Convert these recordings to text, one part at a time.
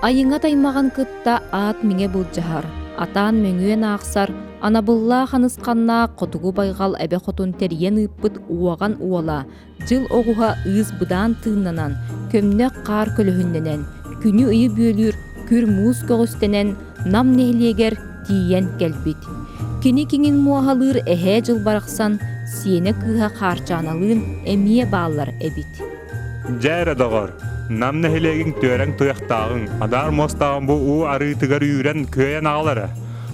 Айыҥа таймаҕын кытта аат миҥэ былдьаһар, атаан мөҥүөн аахсар, анабыллаах анысханнаах хотугу байҕал эбэ хотун тэрийэн ыыппыт уоҕан уола, дьыл оҕуһа ыыс быдаан тыыннанан, көмнөх хаар көлөһүннэнэн, күнү-ыйы бүөлүүр күр муус көҕүстэнэн Нам нэһилиэгэр тиийэн кэлбит. Кини киҥин муоһалыыр эһээ дьыл барахсан сиэнэ кыыһа Хаарчааналыын эмиэ бааллар эбит. Дьэ эрэ доҕор, Нам нэһилиэгин түөрэҥ туйахтааҕыҥ, адаар муостааҕын бу уу арыытыгар үүрэн күөйэн аҕал эрэ.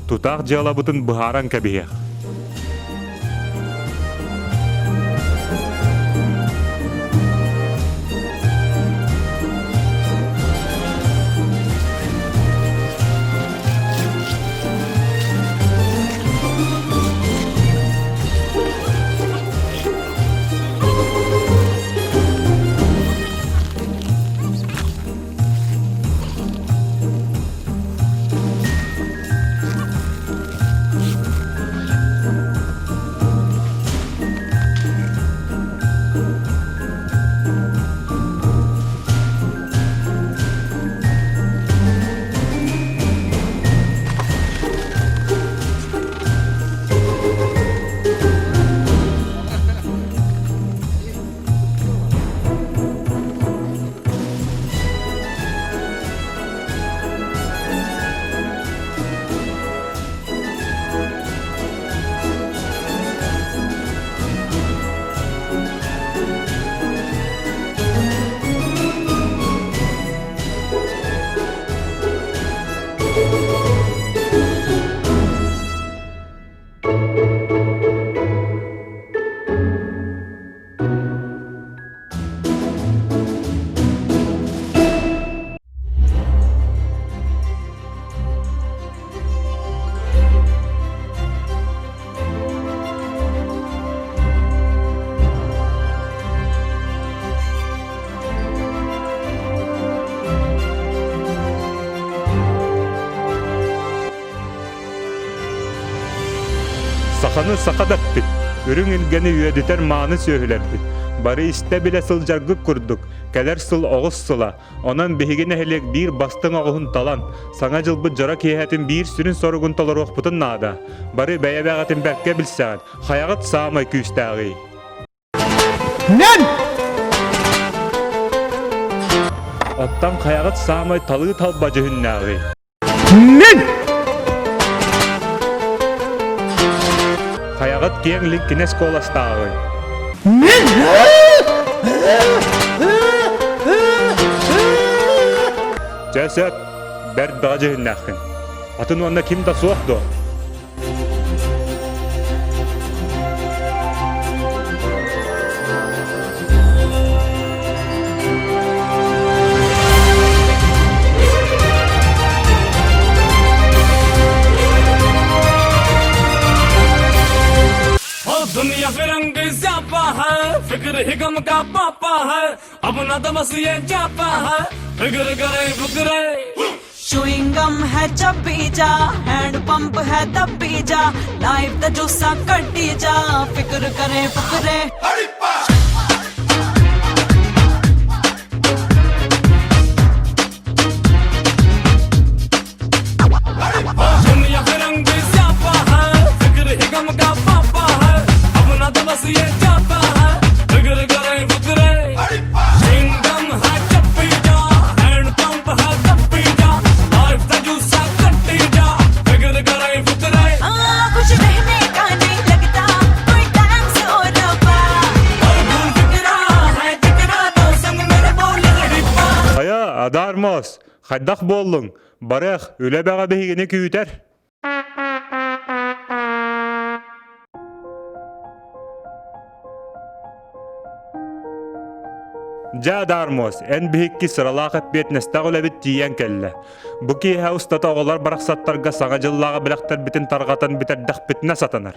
Тутаах дьыалабытын быһааран кэбиһиэх. Саханы саха дэппит, үрүҥ илгэни үөдүтэр мааны сүөһүлэрбит. Бары истэ-билэ сылдьаргыт курдук, кэлэр сыл оҕус сыла, Онон биһиги нэһилиэк биир бастыҥ оҕуһун талан, Саҥа дьылбыт дьоро киэһэтин биир сүрүн соругун толоруохпутун наада. Бары бэйэ-бэйэҕитин бэркэ билсэҕит, хайаҕыт саамай күүстээҕий? Нэн! Оттон хайаҕыт саамай талыы-талба дьүһүннээҕий? Мин! Хайаҕыт киэҥ лиҥкинэс куоластааҕый? Мин! Чэ сөп, бэрт бөҕө дьүһүннээххин. Атын уонна ким да суох дуо? दुनिया फिरंग स्यापा है फिक्र ही गम का पापा है अब न तो बस ये जापा है फिक्र करे फुकरे चुइंग गम है चब्बी जा हैंड पंप है दब्बी जा लाइफ दा जूसा कड्डी जा फिक्र करे फुकरे दुनिया फिरंग स्यापा है फिक्र ही गम का पापा है अब न तो बस ये जापा है फिक्र करे फुकरे चिंगम है चप्पी जा हैंड पंप है दब्बी जा लाइफ दा जूसा कट्टी जा फिक्र करे फुकरे हाँ कुछ रहने का नहीं लगता कोई डांस हो रब्बा और भूल फिक्रा है जिकरा तो संग मेरे बोल रही Хайа, Адармос, хайдах буоллуҥ? Барыах, үлэ бөҕө биһигини күүтэр. Дьэ, Дармос, эн биһикки сыралаах эппиэтинэстээх үлэбит тиийэн кэллэ. Бу киэһэ устата оҕолор барахсаттарга саҥа дьыллааҕы бэлэхтэрбитин тарҕатан бүтэрдэхпитинэ сатанар.